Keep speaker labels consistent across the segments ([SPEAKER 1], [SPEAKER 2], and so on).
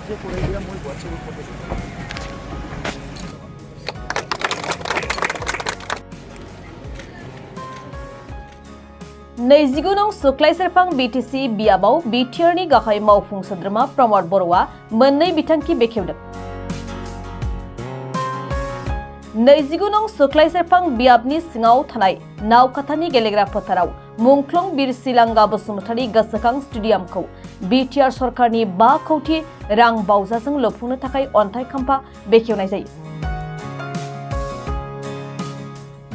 [SPEAKER 1] যে ফরাইদিয়া মই হোয়াটসঅ্যাপ করতে
[SPEAKER 2] नैजिगुनं सुक्लाय सेरफां बीटीसी बियाबाव बीटीआरनि गाहाय मावफुं सोद्रोमा रमद बर'आ मोननै बिथांखि बेखेवदों। नैजिगुनं सुक्लाय सेरफां बियाबनि सिङाव थानाय नावकाथानि गेलेग्रा फोथाराव मुंख्लं बिर सिलांगा बसुमतारी गोसोखां स्टेडियामखौ बीटीआर सरकारनि 5 कौटि रां बावजाजों लुफुंनो थाखाय अन्थाइ खाम्फा बेखेवनाय जायो।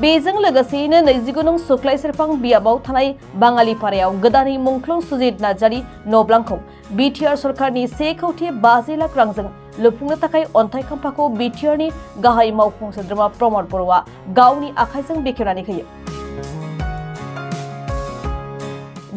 [SPEAKER 2] बेजों लोगोसेयैनो नैजिगुनं सुक्लाय सेरफां बियाबाव थानाय बाङालिपारायाव गोदानै मुंख्लं सुजित नार्जारी नब्लांखौ बीटीआर सरकारनि 1 कौटि 50 लाख रांजों लुफुंनो थाखाय अन्थाइ खाम्फाखौ बीटीआरनि गाहाय मावफुं सोद्रोमा रमद बर'आ गावनि आखाइजों बेखेवनानै होयो।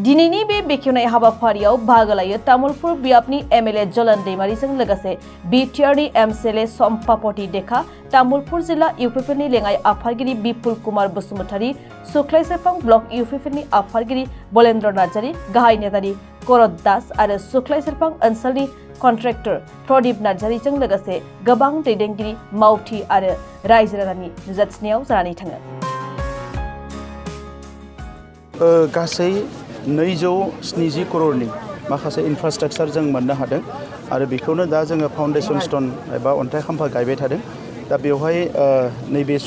[SPEAKER 2] दिनैनि बे बेखेवनाय हाबाफारियाव बाहागो लायो तामुलपुर बियाबनि एमएलए जलन दैमारीजों लोगोसे बीटीआरनि एमसीएलए सम्पापति देखा, तामुलपुर जिल्ला इउपिपिनि लेङाइ आफादगिरि बिपुल कुमार बसुमतारी, सुक्लाय सेरफां ब्लक इउपिपिनि आफादगिरि बलेन्द्र नार्जारी, गाहाय नेतारि करत दास आरो सुक्लाय सेरफां ओनसोलनि कन्ट्रेक्टर प्रदीप नार्जारीजों लोगोसे गोबां दैदेनगिरि मावथि आरो रायजो राजानि नुजाथिनायाव जानानै थाङो।
[SPEAKER 1] गासै 270 करोड़नि माखासे इनफ्रास्ट्राक्चार जों मोननो हादों आरो बेखौनो दा जोङो फाउन्डेसन स्टोन एबा अन्थाइ खाम्फा गायबाय थादों। दा बेवहाय नैबे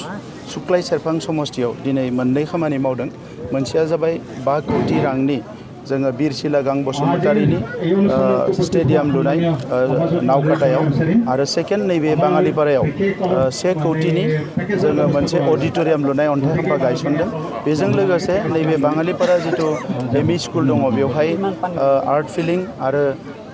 [SPEAKER 1] सुक्लाय सेरफां समस्तियाव दिनै मोननै खामानि मावदों। मोनसेया जाबाय 5 कौटि रांनि जोङो बिर सिलागां बसुमतारीनि स्टेडियाम लुनाय नावकाटायाव आरो सेकेन्ड नैबे बाङालिपारायाव 1 कौटिनि जोङो मोनसे अडिटोरियाम लुनाय अन्थाइ खाम्फा गायसनदों। बेजों लोगोसे नैबे बाङालिपारा जिथु एमइ स्कुल दङ बेवहाय आर्ट फिलिं आरो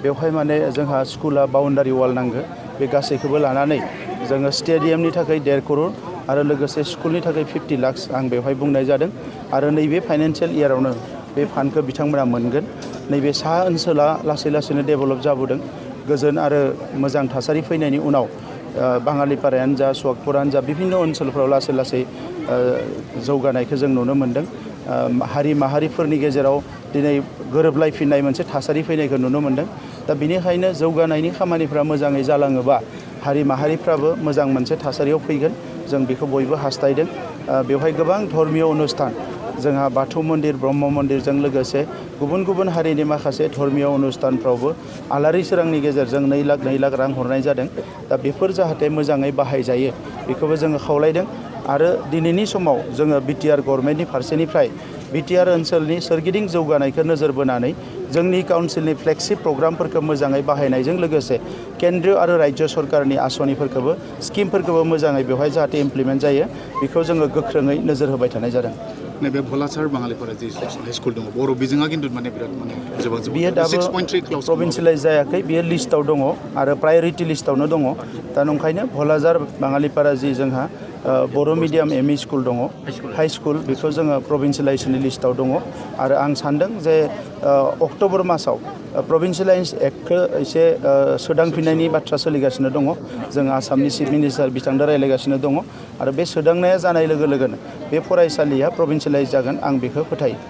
[SPEAKER 1] बेवहाय माने जोंहा स्कुला बाउन्डारि वाल नांगौ। बे गासैखौबो लानानै जोङो स्टेडियामनि थाखाय 1.5 करोड़ आरो लोगोसे स्कुलनि थाखाय 50 लाख आं बेवहाय बुंनाय जादों आरो नैबे फाइनान्सियेल इयारावनो बे फान्डखौ बिथांमोना मोनगोन। नैबे सा ओनसोला लासै लासैनो डेभेलप जाबोदों। गोजोन आरो मोजां थासारि फैनायनि उनाव बाङालिपारायानो जा सुवागपुरानो जा बिभिन्न ओनसोलफोराव लासै लासै जौगानायखौ जों नुनो मोन्दों। हारि माहारिफोरनि गेजेराव दिनै गोरोबलायफिननाय मोनसे थासारि फैनायखौ नुनो मोन्दों। दा बेनिखायनो जौगानायनि खामानिफ्रा मोजाङै जालाङोबा हारि माहारिफ्राबो मोजां मोनसे थासारियाव फैगोन। जों बेखौ बयबो हास्थायदों। बेवहाय गोबां धर्मीय अनुष्ठान जोंहा बाथौ मन्दिर ब्रह्म मन्दिरजों लोगोसे गुबुन गुबुन हारिनि माखासे धर्मीय अनुष्ठानफ्रावबो आलारि सोरांनि गेजेरजों 2 लाख रां हरनाय जादों। दा बेफोर जाहाथे मोजाङै बाहायजायो बेखौबो जोङो खावलायदों आरो दिनैनि समाव जोङो बिटिआर गभर्नमेन्टनि फारसेनिफ्राय बिटिआर ओनसोलनि सोरगिदिं जौगानायखौ नोजोर बोनानै जोंनि काउन्सिलनि फ्लेगशिप प्रग्रामफोरखौ मोजाङै बाहायनायजों लोगोसे केन्द्रीय आरो राज्य सरकारनि आसनिफोरखौबो स्किमफोरखौबो मोजाङै बेवहाय जाहाथे इमप्लिमेन्ट जायो बेखौ जोङो गोख्रोङै नोजोर होबाय थानाय जादों।
[SPEAKER 3] नैबे भलासार बाङालिपारा जि हाई स्कुल दङ बर' बिजोङा खिन्थु माने बिराद माने जोबोद
[SPEAKER 1] बियो दाबो
[SPEAKER 3] 6.3 क्लास
[SPEAKER 1] प्रभिन्सियेलाइज जायाखै। बियो लिस्टआव दङ आरो प्रायोरिटि लिस्टआवनो दङ। दा नंखायनो भलाजार बाङालिपारा जि जोंहा बर' मिडियाम एमइ स्कुल दङ हाई स्कुल बेखौ जोङो प्रभिन्सियेलाइजेसननि लिस्टआव दङ आरो आं सान्दों जे अक्ट'बर मासाव प्रभिन्सियेलाइज एक्टखौ एसे सोदांफिननायनि बाथ्रा सोलिगासिनो दङ। जों आसामनि चिफ मिनिस्टार बिथांजों रायज्लायगासिनो दङ आरो बे सोदांनाया जानाय लोगो लोगोनो बे फरायसालिया प्रभिन्सियेलाइज जागोन आं बेखौ फोथायो।